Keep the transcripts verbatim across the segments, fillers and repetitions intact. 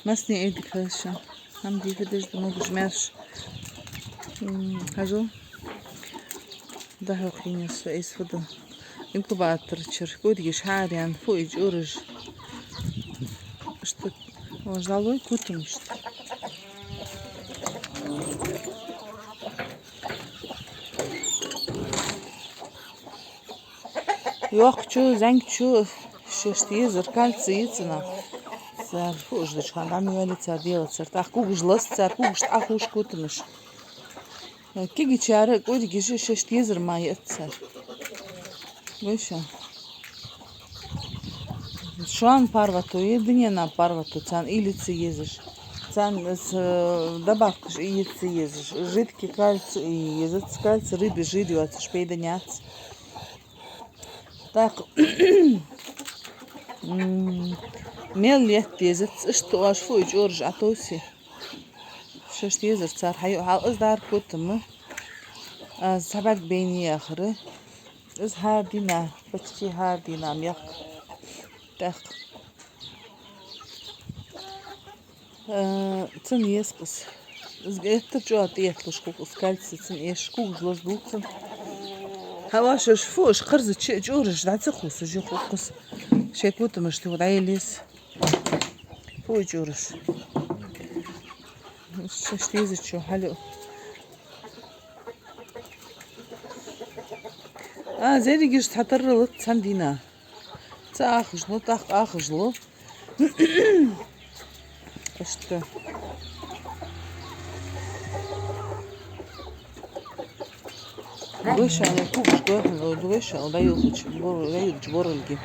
Массане Ӏуйре дика хийла шун. ХӀама дийхадеш да, могаш-маьрша. М, хьажал. ДӀахьо хиннай со из фу да. Инкубатор чура кӀоригаш хьаараяьнна, фу и чӀураш. Иштта, вож дӀалой кутамашта. Йоккхачо, зӀамигачо шоашта езар кальций я цунах. Цар фу уж деча хана дӀа ма йоалий цар, делацар. ТӀаккха кугаш лац цар, кугашта Ӏохувш кутамаш. Кегийчар а кӀоригаш а шоашта езар мара яц цар. Гой шоана. Шоана парвато е, дунена парвато, царна илица езаш. Царна с-, э, добавкаш и ица езаш. Жидкий кальций и езац, кальций рыбий жир йоацаш пайда яц. ТӀаккха, м, мел етта езац, иштта оаш фу и чӀураш Ӏотовсий. Шоашта езар цар хьаю хьал, из дар кутам. Аз цхьа бӀарг байна яхар. Из хӀара дийнахьа, почти хӀара дийнахьа ма яхка. ТӀаккха. Э, цунна еза-кх из. Из геттара чӀоагӀа тӀаэтталуш хул-кх из кальций, цунна эшаш кугаш лазадувл цунна. Хьа оаш уж фу уж кхарзача а чӀураш дӀа ца кхувсаш, юха хул-кх из. Шоай кутамашта юха дӀаелле еза. Фу и чӀураш. Шоашта езачо хьалъю. А, зерригаш цхьатарра лац цхьан дийнахьа. Ца Ӏохувш лу, тӀаккха Ӏохувш лу. Иштта. Гой шоана, кугаш гой хьона, гой шоана, дӀаюлхача бор-, дӀаюлхача боралга.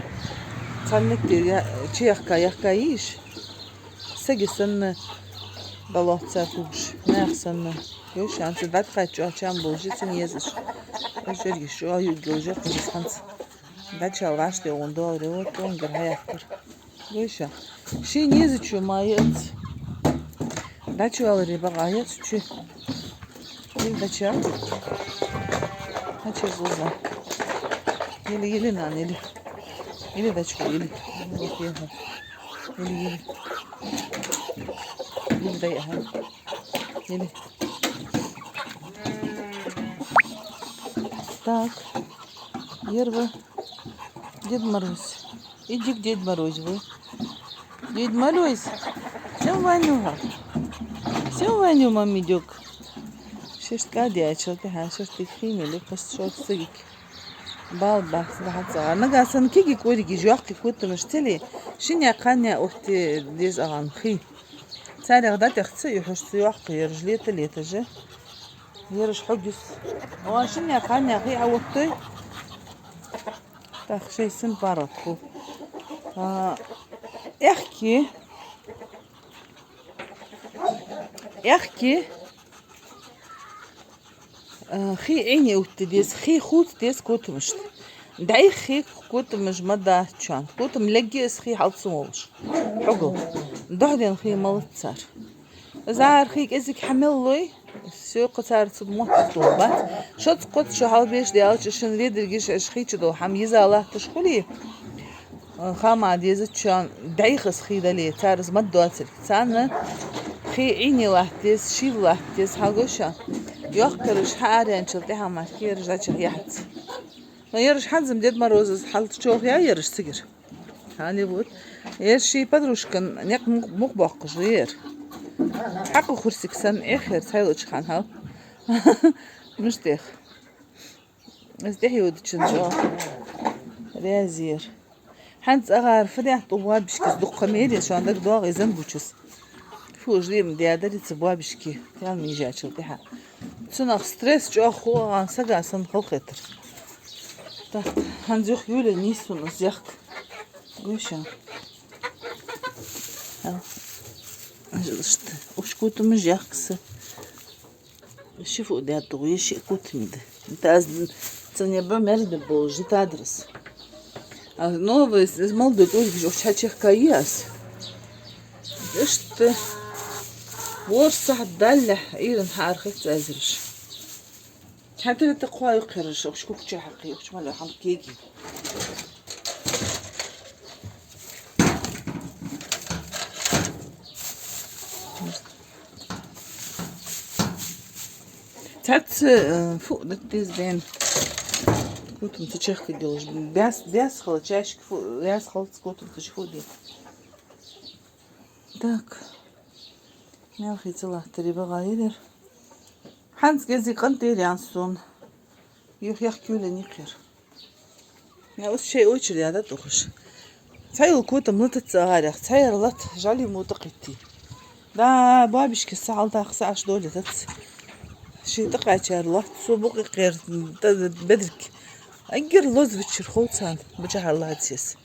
Цхьаннахьа я-, чуяхка, яхка йиш. Сага санна дӀалоац цар кугаш, наха санна. Гой шоана, цу дӀатӀакхаччалца чам болаш я цунна езаш. Уж ерригаш чӀоагӀа югдолаш я-кх из хӀанз. ДӀачуяла вӀаштӀехьа вон доагӀаре, вот цунгара хьаяьккхар. Гой шоана. Шийна езачо мара яц. ДӀачуваларе бакъахьа яц чу. Ели дӀачуяла. Хьачуяла зуза. Ели, ели, нана, ели. Ели дӀачуяла, ели. Ели, ели. Ели дай, ага. Ели. Так. Ер ва Дед Мороз. Иди к Дед Морозу, ва. Дед Мороз, сен ванюха? Сен ваню, мамми дёк? Шоашта кӀаьдъяьчул тӀехьагӀа шоашта хий мел я, кхаста шоашта сагик. Бала бац, бахьа ца гӀа. Нагахьа санна кегий кӀоригаш, йоккхий кутамаш ца ле, шинне-кхаьнне оттаде деза агӀан хий. Царех дӀатӀехьа ца ю хьожа, ца йоккха ераш лета-леташ. Ераш хьогис. Ва шинне-кхаьнне хий Ӏооттадой. ТӀаккха шоай санна паргӀата хул. А, аьхки. Аьхки. А, хий Ӏийне оттаде деза, хий хувца деза кутамашта. ДӀайха хий кутамаш ма дац шоана. Кутам лергья из хий хьал ца волаш. Хьогал. Духьалденна хий ма лац цар. Из Ӏар хий кӀезига хьа мел лой, сёкха цар цу мотт тохабац. Шозза-кхозза шу хьалбеш даьлча, шун ведаргаш, аш хий чу дола хӀама йиза латташ хуле, хӀама дезац шоана, дӀайха из хий дале, цар из ма доацалга. Царна хий Ӏийне латта деза, шийла латта деза, хьагой шоана. Йоккхараш хьаараяьнначул тӀехьагӀа мара кхераш дӀачуяхьац. Но ераш хӀанз-м Дед Мороза хьалчох я ераш цигара. Хьале вот. Ер ший подружкан никъ мукъ-, мукъа боаккхаш я ер. Хьакъ хурсиг санна, эхь ер цхьайолча хана хьал. Мишта дех. Из тӀехьа йодачун чӀоагӀа раьза я ер. ХӀанз цӀагӀара фу даьд укх боабишкас, дукха ха ма яр из, шоана дагадоагӀий из зангучас. Фу уж ле ма даьдар цу боабишка, тӀехьа ма йижачул тӀехьагӀа. Цунах стресс чӀоагӀа хул, сага санна халахетар. Так, хӀанз юха юле нийсвенна из яхка. Гой шоана. Хьал. Иштта. Уж кутамаш яхка са. Ши фу даьд тхо, е шиъ кутам да. ТӀа аз цӀанъяь ба, мерза бе болаш житадрас. А новый, из молодой кӀоригаш укх чу хьачуяхка я аз. Иштта ворхӀ сахьат даллалехь Ӏуйрийна хьаархайт цу эзараш. ХьатӀавита кхоа юккъераш, укх чу кукча хьакхий, укх чу мел хьалкеги. Цхьацца, э, фу, да ты сден. Котам цу чехка делаш. Бяс, бяс хала чашка, фу, бяс хала котам цу чехка фу де. Так. Мелхий ца латтари багӀа йилир. ХӀанз гези къантӀе ян сона. Юх яхкуьлен йикхир. Я ус шей очередь яда тухаш. Цхьайола котам латац ца гӀарах, цхьайола лат жали мута кхетти. Да, бабишка са хьалтах са аш доле тац. Ши тӀакхачар лат, со букъи кхер, да, да, бедрик. Эггар лозавиччар ховцан, бучахьар лацес.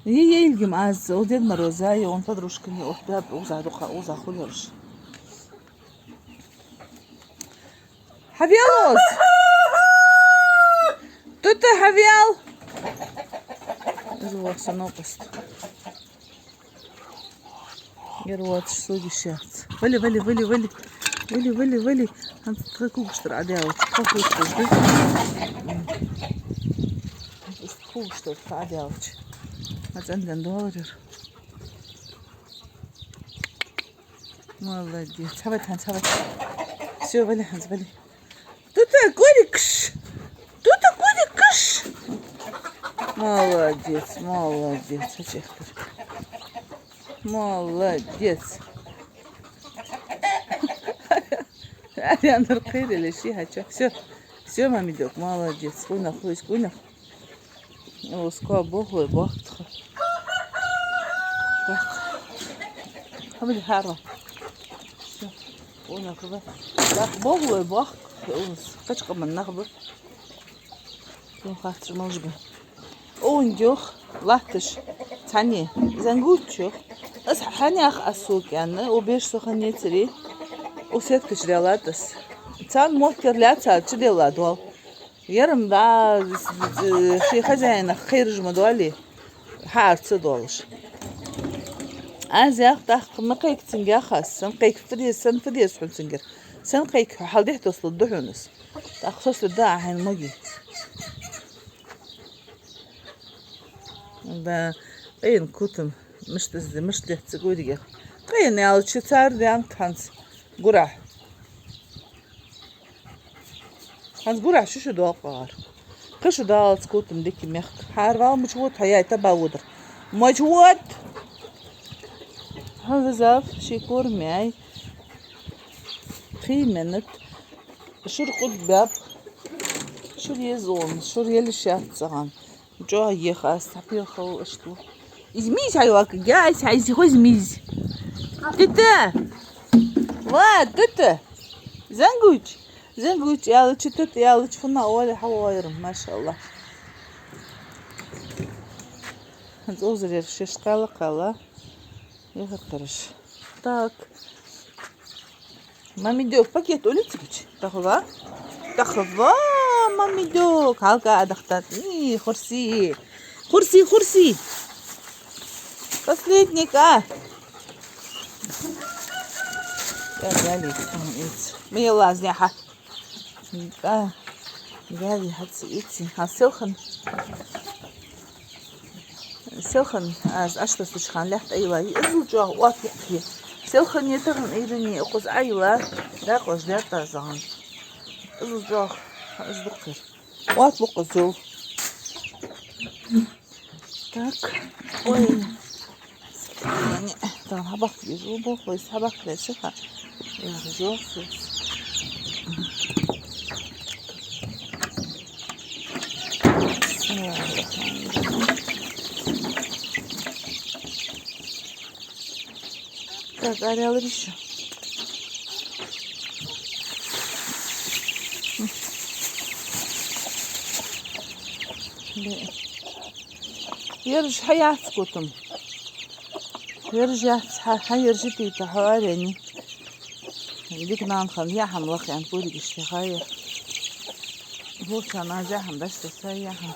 Е, е, илгим аз, о Дед Мороза, е он подружками, ох, да, уза духа, уза хулерш. Хьавел оз! Тута, хьавел! Из вахса новкъост. Ер воацаш сога йиш яц. Вали, вали, вали, вали. Вали, вали, вали. ХӀанз тха кугуштар Ӏадаьлча. Тха кугуштар, да? М. ХӀанз тха кугуштар Ӏадаьлча. ХӀанз цӀендан доларер. Молодец. Хьават, хӀанз хьават. Всё, вали, хӀанз вали. Тута, курикш! Тута, курикш! Молодец, молодец. Хачехтар. Молодец. Арианар кхериле ши хача. Всё. Всё, мамидок, молодец. Куйнах, луис, куйнах. О, ска бохлой бахтха. Так. Хабли хара. Всё. О, нахба. Так, бохлой бахтха. О, качка ман нахба. О, хатш можга. О, ундёх, латташ. Цани. Зангуччо. Ас ханях асук янна, о беш со ханецери. О сеткаш рялатас. Цан моттер ля цал чу дела дол. Ярам да, ши хозяинах кхераш ма доли, хьаарца долаш. Аз ях тӀаккха ма кхайк цинга хас, сан кхайк фу деза, сан фу деза хьона цингар. Сан кхайк хьалдехь тослу духьунас. ТӀаккха сослу да ахьен моги. Да, къен кутам, мишта изди, мишта дехца гургех. Къен ялча цар дянт ханц гурахь. ХӀанз гурахь шу шу доакъагӀар. Кхы шу далац котам дики мехка. Хьарвал мача вод, хьаяй таба водар. Мача вод! ХӀанз зав ши кормяй. Кхий минут. Шур къуд бяб. Шур езон. Шур елиш яц цӀагӀан. ЧӀоагӀа еха ас, цхьа пел хала ашту. Из миз хьайвак, я, ас хьайзи хоза миз. Тита! Ва, тита! Зангуч! Зангуч, ялача, тита, ялача, фуна оли хьавайр, машалла. ХӀанз узрер шеш кхала кхала. Яхар караш. Так. Мамидёк, пакет улицыгич. Тахва? Тахва, мамидёк. Халка адахтат. И, хурси. Хурси, хурси. Последник, а. Так, далее. Мелаз, яха. Да, да, я хьаца ици. Хьа селхан. Селхан, аз аш тасучхан лехт айла. Изл чох, оат лукхи. Селхан я тахан ирини, укхаз айла. Да, къош, да, тазаган. Изл чох, аз лукхир. Оат лукхазул. Так. Ой. Ани, там хабах езу бо, хой хабах лесиха. Я жо сус. Так, Ариэл Риша. Ераш хьаяц котам. Ераш яц, хьа, хьа ераш тита хьо арени. Дик нанхан яхам лахян пуригиш те хая. Вовчан аз яхам дашта са яхам.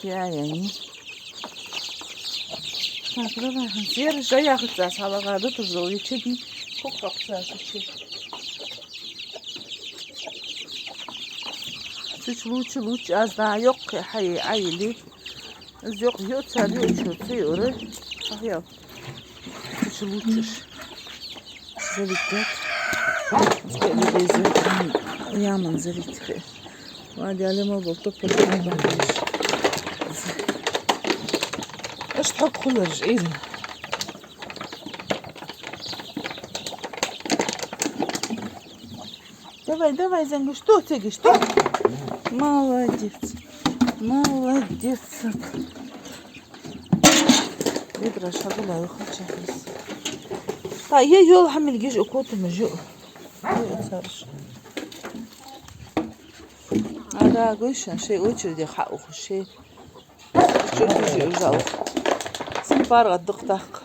Я, я, не. Так, давай, ханс. Ераш яхаца салага да туждал, я чеби. Кок кок са чеби. Чуть лучше, лучше, аз да, ёк, хай, айли. Из ёк, ё, цар, ё, чё, цу, юры. Ах, я. Чуть лучше. Залетят. Цкъа а деза, яман завитхи. Ва дяли мал бол топпа хьайбан деш. Аш тхьок хуларж ийза. Давай, давай, Зангуш, что ты говоришь, что? Молодец. Молодец. Ведра шагала ухачахис. Та, е йол хьамилгиш у котама жу. Ой, царш. Ара, гойша, шей очереди ха уху, шей. Чё ты жи ужал? Син пар гад дукъ такъ.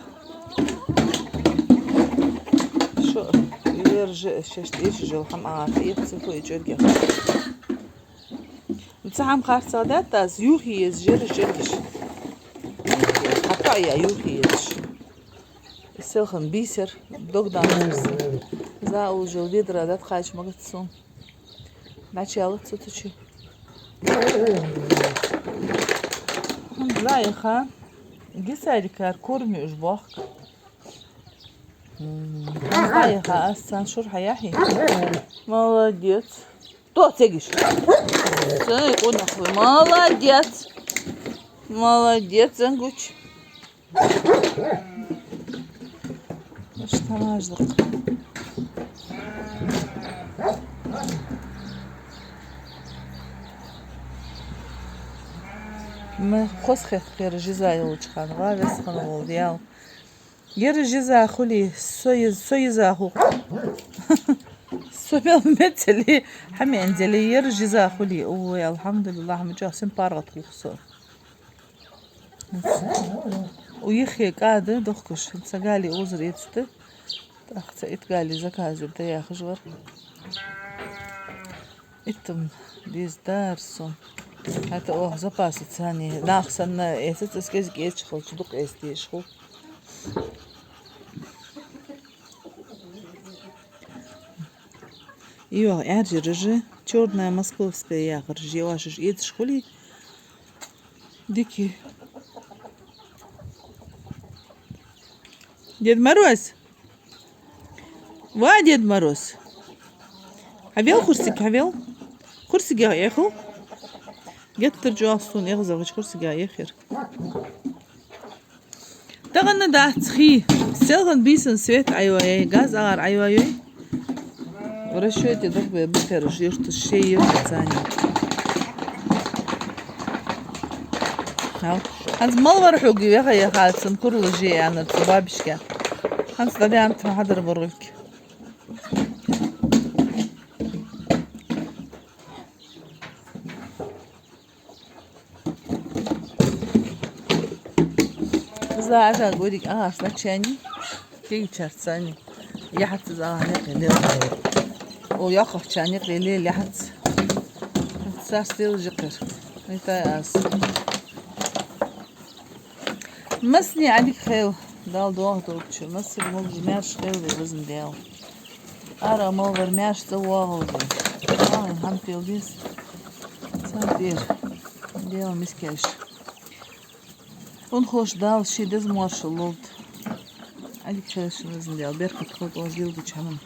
Шо, вер же, шеш, иш жол хьам а, ехци ху и чёрги. Ца хьам харцал дат аз, юхи ез, жер жергиш. Хата я юхи ез. Селхан бисер, догдан. За ужал ведра дат хач магат сун. Начало цутучи. Заиха. Гисарика корми уж бохк. Заиха, асан шур хаяхи. Молодец. То цегиш. Сай кунахвы. Молодец. Молодец, Зангуч. Аш тамаш дакъ. Ма хоза хетт ер жиза йолча хана, ва вес хана вол дел. Ер жиза хули, со из-, со иза ху. Со мел мецели, хьамендели, ер жиза хули. Ой, алхьамдулиллахӀ, мичахь син паргӀат хух со. У йиххе кӀада дохкаш, ца гали озар эцта. ТӀаккха ца ит гали заказур да яхаш вар. Иттам деза дар со. ХӀаьта оаха запаса цани. Нах санна эцац, аз кӀезиг эцаш хилча дукха эца дезаш хул. Йо, аьржа рыжи, чёрная московская яхар, жи вашаш эцаш хули. Дики. Дед Мороз! Ва, Дед Мороз! Хьавел хурсиг, хьавел. Хурсиг я эху. Геттар жоахсун эгӀазагӀич хурсиг я эхир. Тахан дац хи. Селхан бийсан свет айваяй, газ агӀар айваяй. В расчёте дохбе бухераш юрташ шей юрташ цани. Хьал. ХӀанз мал вар хьуги веха яхацам курла же анар цу бабишка. ХӀанз дадянт хьадар боргик. Зажа гудик агӀаш лачани, кийчарцани. Яхац из агӀа никъ лел. О, яхача никъ лел яхац. Сас лел жикъир. Итай аз. Масни Ӏадик хел, Дала догӀа долчу, масир мугӀ маьрша хел вай везан Дела. Ара мал вар маьрша ца вогӀал вай. Ай, хьан пел дис? Цан тӀера. Дела мискеш. Унхош Дала ши деза маршал лолда. Ӏадик хел шун везан Дела, беркат хилда оз дилдачу хьаман.